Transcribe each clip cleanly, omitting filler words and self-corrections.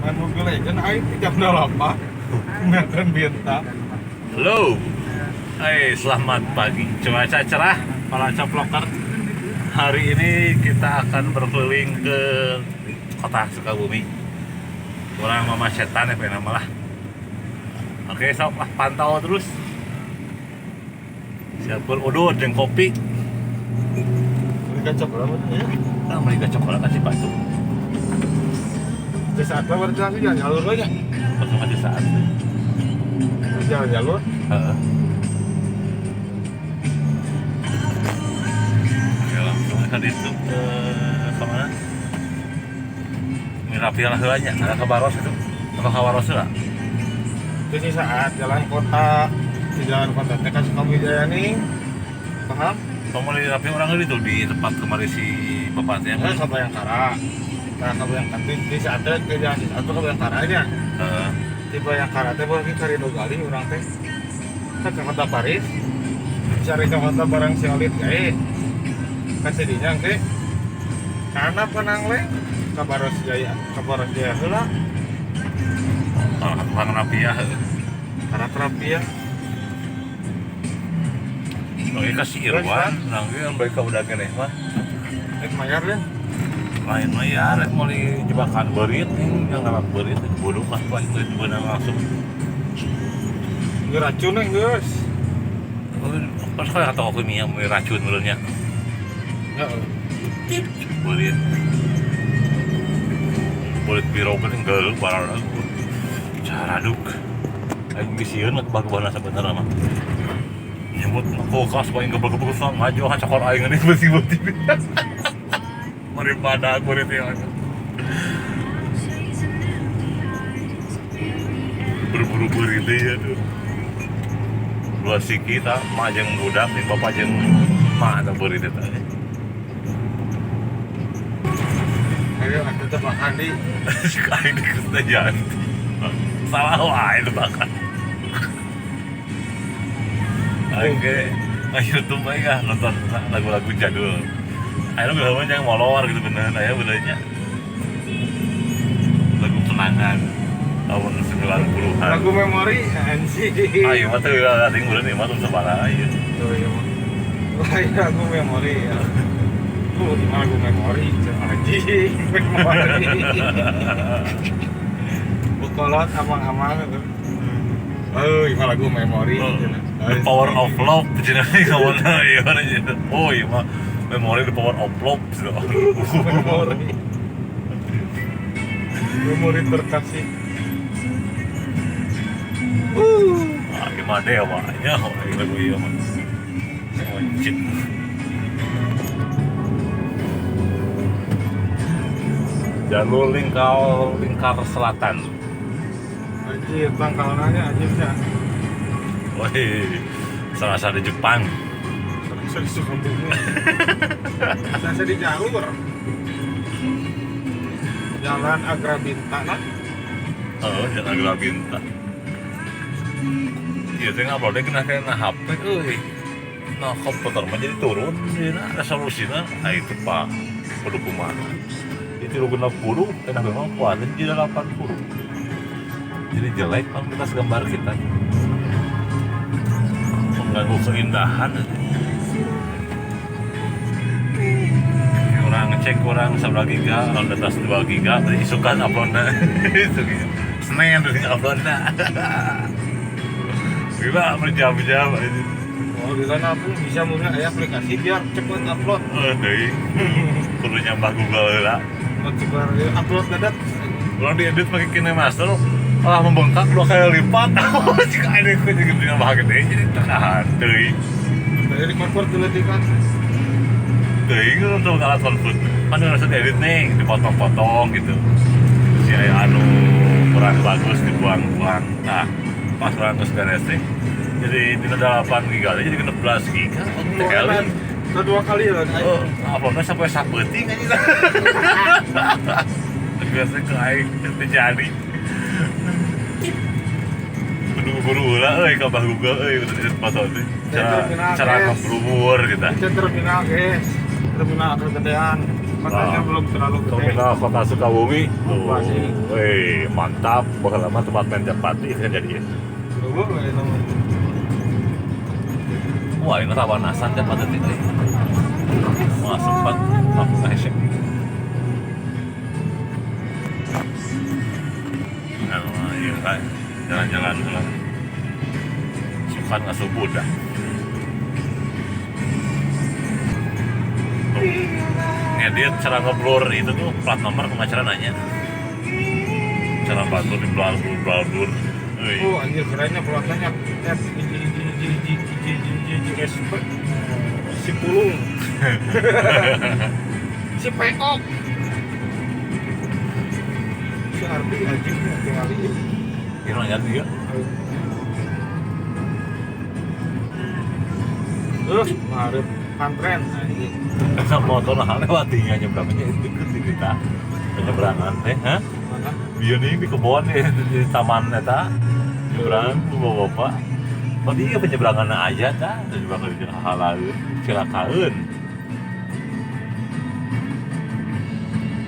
Kan Mobile Legend aing di jam 8 nonton bintang. Halo. Hai, selamat pagi. Cuaca cerah, para coploker. Hari ini kita akan berkeliling ke kota Sukabumi. Kurang mama setan ya pengen lah. Oke, sok lah pantau terus. Siapun udut jeung kopi. Beli coklat ya. Nah, beli coklat kasih batu. Di saat apa berarti langsung jalan jalur aja. Langsung aja saat. Jalan jalur. Heeh. Oke, langsung aja itu ke kemana? Mirapi lah heula nya, ada ke Baros itu. Atau ke Baros heula? Itu sih saat jalan kota, di jalan kota teh kan Sukabumi Jaya nih. Paham? Kamu di Rapi orang itu di tempat kemarin si bapak teh. Saya ke Bayangkara. Nah, ke Bayangkara di saat teh ke jalan satu ke Bayangkara nya. Heeh. Di Bayangkara teh boleh ke Rido Gali urang teh. Kan ke kota Paris. Cari ke kota barang si Olit gae. Kan sedinya ke karena penang le ke Baros Jaya, ke Baros Jaya heula. Oh, tukang rapi ya. Karena terapi ya. Oke, kasih Irwan, nangge yang baik udah gede mah. Rek mayar deh. Lain mayar, rek mau di jebakan berit nih, yang ngalap berit, bodoh lah, tuh itu benar langsung. Nggak racun nih, guys. Pas kalau kata aku minyak mau racun menurutnya. Heeh. Berit. Berit biro kan enggak barang aku. Cara duk. Aing disieun kebah-kebahna sebenarnya mah. Nyebut kulkas paling gebel-gebel sama maju kan cokor aing ini beuti-beuti. Mari pada aku itu ya. Berburu berit ya tuh. Dua siki ta mak jeung budak nih bapak jeung mak ta beurit eta. Ayo atuh tebakan di. Aing di Krisdayanti. Salah wae tebakan. Aing ge YouTube aing ah nonton lagu-lagu jadul. Aing mah jangan molor gitu bener aya benernya. Lagu kenangan tahun 90-an. Lagu memori anjing. Ayo mah teu aing bener ieu mah teu sabaraha ieu. Tuh iya mah. Wah, iya, lagu memori ya. Tuh, gimana lagu memori anjing memori. Bukolot amang-amang gitu. Oh, gimana lagu memori. The power of love cenah ngomongna ieu mah. Oh, ieu mah memori the power of love cenah. Memori. Memori terkasih. Ah, gimana dewa nya lagu ieu mah. Anjing. Jalur lingkar selatan. Anjir, tangkalannya anjirnya. Woi, serasa di Jepang. Serasa di Sukabumi. Serasa di jalur. Jalan Agrabinta lah. Oh, Jalan Agrabinta. Iya, teh nguploadnya kena kena HP euy. Nah, komputer mah jadi turun, dina resolusinya, nah itu pak, kudu kumaha. Itu 60, enak memang kuatin jadi 80. Jadi jelek kualitas gambar kita. Mengganggu keindahan. Orang ngecek kurang 11 giga, kalau di atas 2 giga, tadi isukan uploadnya. Itu gitu. Senin dari uploadnya. Gila, berjam-jam ini. Oh, di sana aku bisa mulai ada aplikasi biar cepet upload. Oh, deui. Kudu nyambah Google lah. Upload dadak. Orang diedit pakai KineMaster, malah membengkak 2 kali lipat. Jika ada aku jadi nambah gede jadi tahan deui. Dari convert dulu di kan. Deui untuk alat convert. Kan harus diedit nih, dipotong-potong gitu. Si aya anu kurang bagus dibuang-buang. Nah, pas orang geus beres teh jadi dina 8 giga jadi 16 giga. TL. Kedua kali lah. Oh, uploadnya sampai sapeuting anjing. Geus ke aing teu jadi. Kudu buru lah euy ka bah Google euy edit foto teh. Cara ngeblur gitu. Itu terminal guys. Terminal kegedean. Kotanya belum terlalu gede. Terminal Kota Sukabumi. Tuh. Wih, mantap. Bakal lama tempat main Japati kan jadi. Wah, ini Rawanasan kan pada titik. Wah, sempat aku ngesek. Nah, iya kan. Jalan-jalan lah. Sukan nggak subuh dah. Ngedit cara ngeblur itu tuh plat nomor ke cara nanya. Cara bantu di blur blur blur. Oh anjir kerennya platnya F I G G G G G G G G S P si pulung. Si peok. Si Ardi anjir tinggal ini. Kira nanya dia. Terus ngarep pantren anjing. Motor lah lewat tinggal nyebrangnya itu deket di kita. Penyeberangan teh, hah? Dia nih di kebun nih di taman eta nyebrang bapak-bapak. Oh iya penyeberangan aja dah, penyeberangan di halaun, cilakaeun.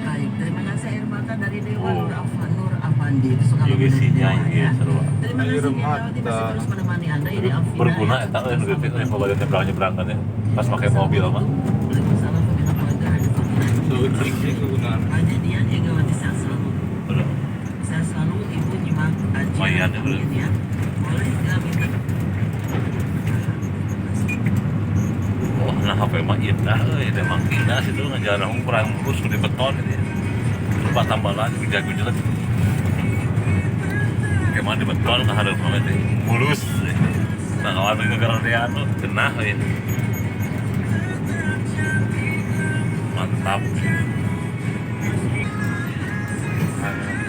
Baik, terima kasih air mata dari Dewa Nur Nur Afandi. Iya sinya iya seru. Terima kasih Megawati masih terus menemani Anda. Ini Alvina. Berguna eta euy nu teh kalau nyebrang nyebrangkan ya pas pakai mobil mah. Aja dia Megawati sehat selalu. Sehat selalu Ibu nyimak aja. Ya. Boleh nggak minta? Oh, nah HP mah indah euy, emang indah situ ngajalan kurang lurus di beton ini. Lupa tambalan gujar-gujar. Gimana di beton ke hareup mah teh mulus. Nah, kawan ngegeredean tuh cenah euy. Mantap.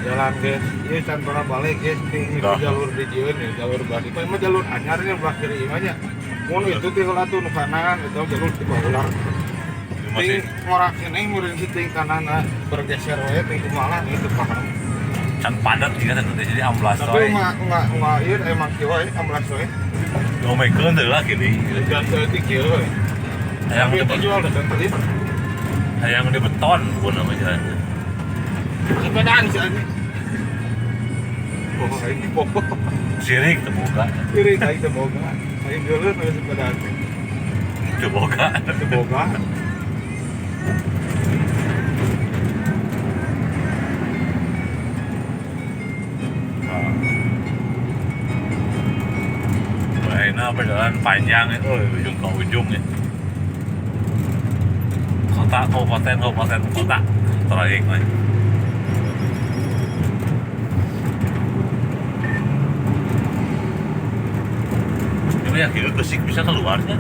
Jalan guys, ini can pernah balik guys, ini jalur di jieun ya, jalur balik. Emang jalur anyarnya belah kiri imahnya. Mun itu teh heula tuh nu kanan, itu jalur di bawah. Ting ngorak keneh meureun si ting kananna bergeser wae ting kumaha itu paham. Can padat juga teh jadi amblas wae. Tapi mah ieu emang kieu wae amblas wae. Ngomekeun teh lah gini. Dan teh kieu we. Hayang dijual dan tadi. Hayang di beton pun nama jalan. Sepedaan sih ini. Oh, ini pokok. Sirik teboga. Sirik aing teboga. Aing geuleuh we sepedaan. Teboga. Teboga. Wah, ini perjalanan panjang itu ujung ke ujung ya. Kota, kabupaten, kabupaten, kota. Trayek lah. Ya, kira Gresik bisa keluarnya.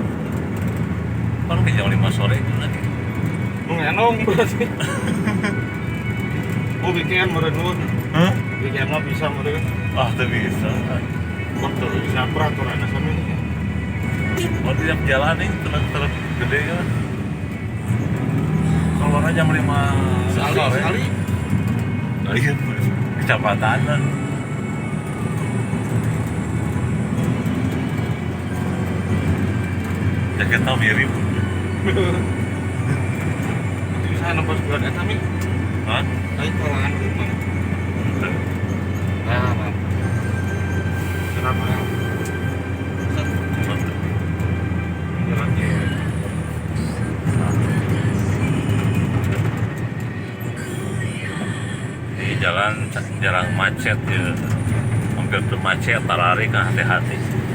Kan ke jam 5 sore itu nanti. Mengenong berarti. Oh, weekend merenun. Hah? Weekend mah bisa meren. Ah, tuh bisa. Waktu bisa peraturannya sama ini. Oh, tiap jalan nih truk-truk gede kan. Keluarnya jam 5 sore. Sekali. Iya, kecamatan. Jaketnya mirip. Itu bisa nembus bulan eta mi. Hah? Ayo kalangan rumah. Nah, nah. Kenapa ya? Di jalan jarang macet ya. Hampir tuh macet, tarari kan hati-hati.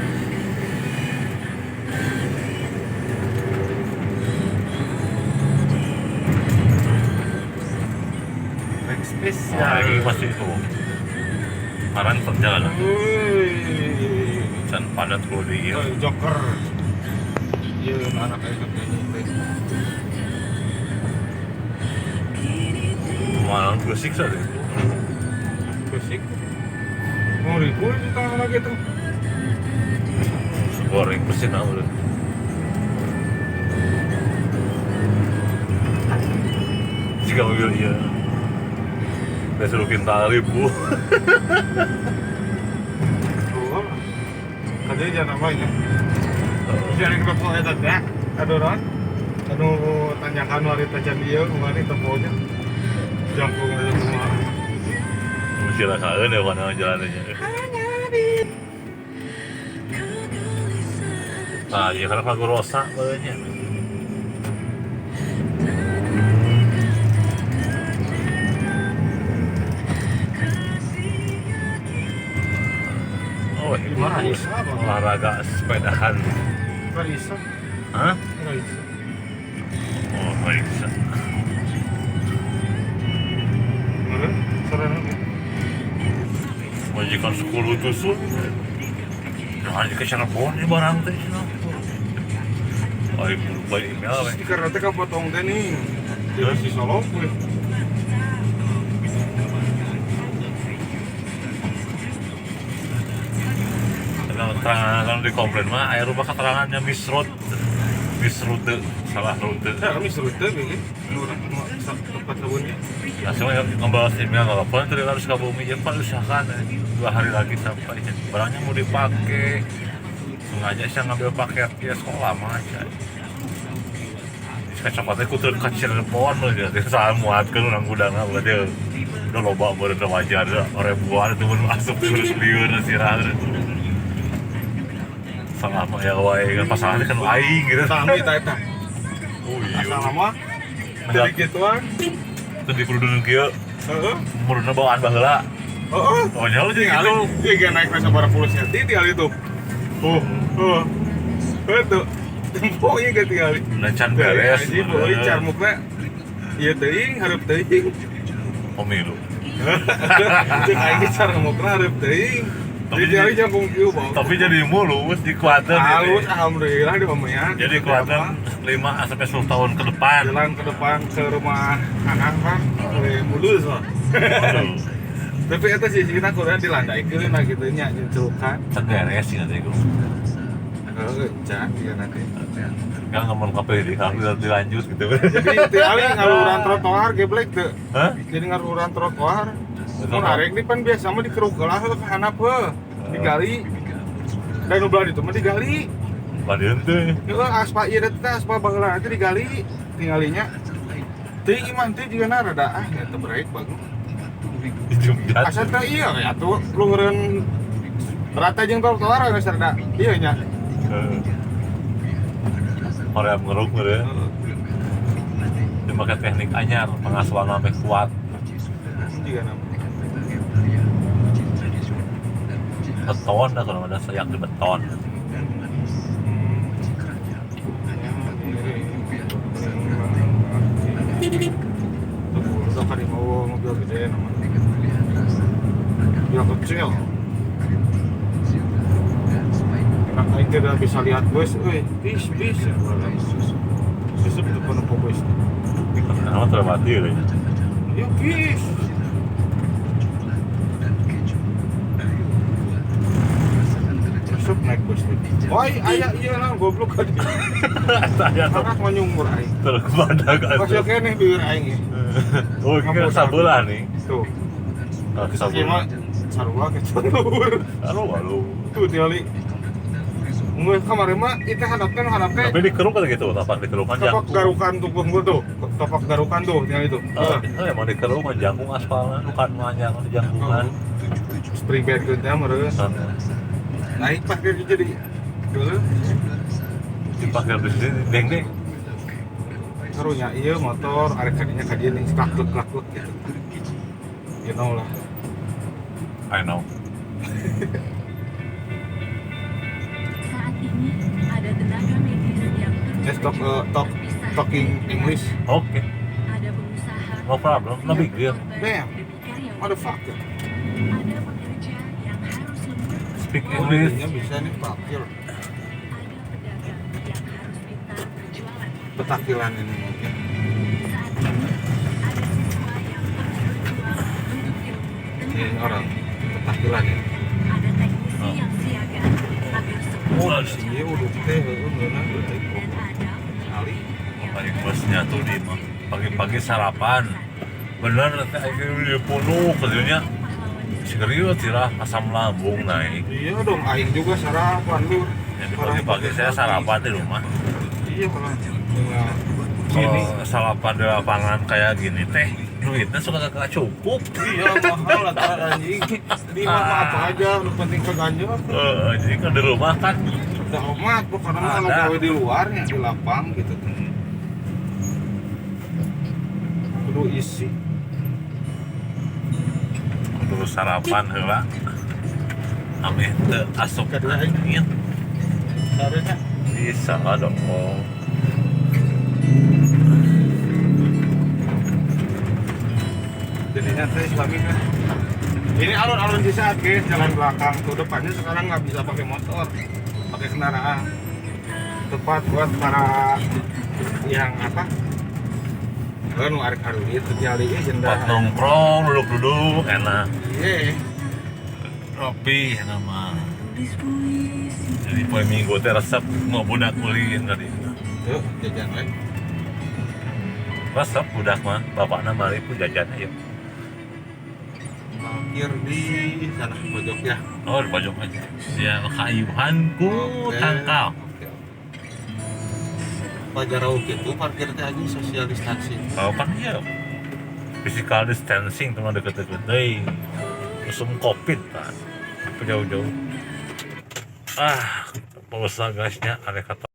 Ya, ini pasti itu. Kemarin terjalan. Dan padat kalau di Joker. Iya, anak kayak gini. Malam Gresik saja. Gresik. Mau ribu itu tangan lagi tuh. Goreng mesin apa? Jika mobil iya. Udah suruh pinta ribu. Oh, tadi jangan apa ya? Jangan ke pokoknya tadi. Aduh, non. Anu tanyakan wanita can ieu kumaha temponya. Jangkung aja kumaha. Silakan ya mana jalannya. Nah, ya karena lagu Rosa banyak. Oh, ini olahraga sepedahan. Raisa. Hah? Raisa. Oh, Raisa. Mana? Sarana. Majikan 10 tusuk. Jangan ke Cirebon nih barang teh. Oh, ibu lupa email we. Stiker teh kapotong teh nih. Dari si Solo we. Keterangan di komplain mah air rumah keterangannya misroad, misrute, salah rute. Ya, misrute bilih. Tempat sabunnya. Langsung ya ngebalas email nggak apa-apa, nanti harus ke bumi ya Pak, usahakan 2 hari lagi sampai. Barangnya mau dipakai, sengaja saya ngambil paket ya sekolah mah aja. Kacamata kutu ke Cirebon loh ya, salah muatkan orang gudangnya berarti udah loba udah wajar, ribuan itu pun masuk terus liur sirah. Salah mah ya wae kan pasalnya kan aing gitu. Sami ta eta. Oh iya. Asal mah dari gituan. Teu dikerudunun kieu. Heeh. Muruna bawaan baheula. Heeh. Oh nya lu jadi gitu. Ieu ge naik sabaraha puluh senti tinggal itu. Oh, oh. Heuh. Tempo ieu ge tinggal. Nah can beres. Anjing beuy carmukna. Ieu teuing hareup teuing. Pemilu. Cek aing ge carmukna hareup teuing. Tapi jadi mulus di kuartal. Halus, alhamdulillah di Pamean. Jadi kuartal 5 sampai 10 tahun ke depan. Jalan ke depan ke rumah anak kan, mulus lah. Tapi itu sih kita kurang dilandaikeun lah gitu nya nyentuhkan. Segeres sih nanti gue. Heeh, can ya nanti. Kan ngomong kape di harus dilanjut gitu. Jadi tinggal ngaluran trotoar geblek teu. Hah? Jadi ngaluran trotoar. Mun arek di pan biasa mah dikeruk lah ke handap heuh. Digali. Dan nu belah ditu mah digali. Badeun teh. Heeh, aspal ieu teh aspal baheula teh digali tinggalinya. Teuing imah teh jigana rada ah nya teu bereik bagus. Asa teh ieu ya atuh luhureun rata jeung trotoar geus rada ieu nya. Heeh. Hoream ngeruk meureun. Dimakai teknik anyar, pengasuhan sampai kuat. Jigana beton dah kalau ada sayak di beton. Tuh, kali mau mobil gede namanya. Mobil kecil. Enak aing tidak bisa lihat bus, euy, bis bis. Susup itu penumpang bus. Kenapa terlewati ya? Ya bis. Naik bus nih. Oi, ayah iya lah goblok tadi. Saya anak menyumur aing. Terus kepada masih keneh bibir aing ya. Oh, kira sabelah nih. Tuh. Sabelah. Sarua ke luhur. Halo, halo. Tuh tinggali. Mun kemarin mah itu hadapkeun hadapkeun. Tapi dikeruk kan gitu, tapak dikerukan jangkung. Tapak garukan tuh gua tuh. Tapak garukan tuh tinggal itu. Heeh, emang dikeruk mah jangkung aspalna bukan manjang jangkungan. Spring bed teh meureun. Naik parkir jadi dulu. Di parkir di sini deng-deng. Serunya iya motor arek kadinya kadieu nih klak-klak gitu. You know lah. I know. Saat ini ada tenaga medis yang Let's talk talking English. Oke. Okay. Ada pengusaha. No problem, no big deal. Damn. Motherfucker. Ada pekerja yang harus lembur. Speak English. Ini bisa nih parkir. Ada pedagang yang harus pintar berjualan. Petakilan ini mungkin. Saat ini ada siswa yang terus berjuang untuk ilmu. Ini orang petakilan ya. Ada teknisi yang siaga agar semua. Oh, iya udah teh heueuh ngeunah euy. Dan ada Ali. Pagi bosnya tuh di pagi-pagi sarapan. Bener teh aing dipunuh katanya. Serius tirah asam lambung naik. Iya dong, aing juga sarapan lu. Jadi pagi-pagi saya sarapan di rumah. Iya kalau Gini. Kalau salapan di lapangan kayak gini teh, duitnya suka gak cukup. Iya, mahal lah anjing. Di mah apa aja, nu penting keganjel. Jadi kalau di rumah kan udah hormat, pokoknya mah kalau gawe di luarnya di lapang gitu tuh. Kudu isi. Kudu sarapan heula. Ameh teu asup angin. Harusnya bisa lah dong. Jadinya teh Islami kan. Ini alun-alun di saat guys, jalan belakang tuh depannya sekarang nggak bisa pakai motor, pakai kendaraan. Tepat buat para yang apa? Nu arek-arek itu jali jenda. Buat nongkrong, duduk-duduk enak. Iya. Rapi nama. Jadi poe Minggu teh resep mau budak ulin tadi. Tuh, jajan we. Resep budak mah, bapakna mari pun jajan ayo. Parkir di sana pojok ya. Oh, di pojok aja. Ya, kayuhanku tangkal. Oke. Pajarau gitu parkir teh aja social distancing. Oh, kan iya. Physical distancing teman deket-deket deui. Musim Covid kan. Jauh-jauh. Ah, pausa gasnya ada kata